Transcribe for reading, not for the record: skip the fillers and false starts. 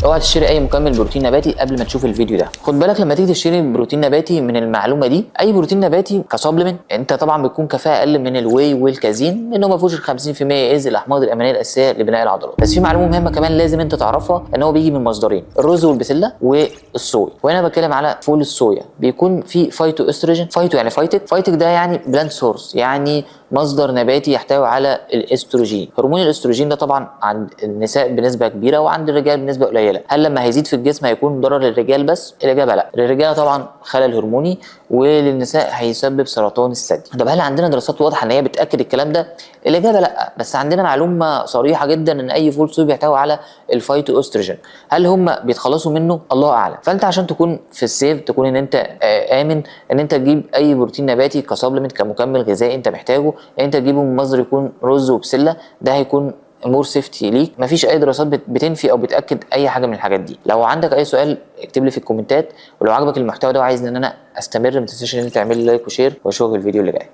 اوعى تشتري اي مكمل بروتين نباتي قبل ما تشوف الفيديو ده. خد بالك لما تيجي تشتري بروتين نباتي من المعلومة دي، اي بروتين نباتي ك supplement انت طبعا بتكون كفاءة اقل من ال whey والكازين لانه ما فيهوش ال 50% از الاحماض الامينية الاساسية لبناء العضلات. بس في معلومة مهمة كمان لازم انت تعرفها، ان هو بيجي من مصدرين: الرز والبسله والصويا. وهنا بتكلم على فول الصويا، بيكون في phytoestrogen. phyto يعني phytic، phytic ده يعني plant source، يعني مصدر نباتي يحتوي على الاستروجين. هرمون الاستروجين ده طبعا عند النساء بنسبة كبيرة وعند الرجال بنسبة قليله. هل لما هيزيد في الجسم هيكون ضرر للرجال بس؟ الاجابة لا. للرجال طبعا خلل هرموني، وللنساء هيسبب سرطان الثدي. طب هل عندنا دراسات واضحة ان هي بتاكد الكلام ده؟ الاجابة لا، بس عندنا معلومة صريحه جدا ان اي فول صويا بيحتوي على ال phytoestrogen. هل هم بيتخلصوا منه؟ الله اعلم. فانت عشان تكون في ال safe، تكون ان انت امن ان انت تجيب اي بروتين نباتي ك supplement، كمكمل غذائي انت محتاجه، انت تجيبه من مصدر يكون رز وبسله، ده هيكون more safety ليك. مفيش اي دراسات بتنفي او بتاكد اي حاجة من الحاجات دي. لو عندك اي سؤال اكتب لي في الكومنتات، ولو عجبك المحتوى ده وعايز ان انا استمر ما تنساش ان انت تعمل لي like و share، واشوفك في الفيديو اللي جاي.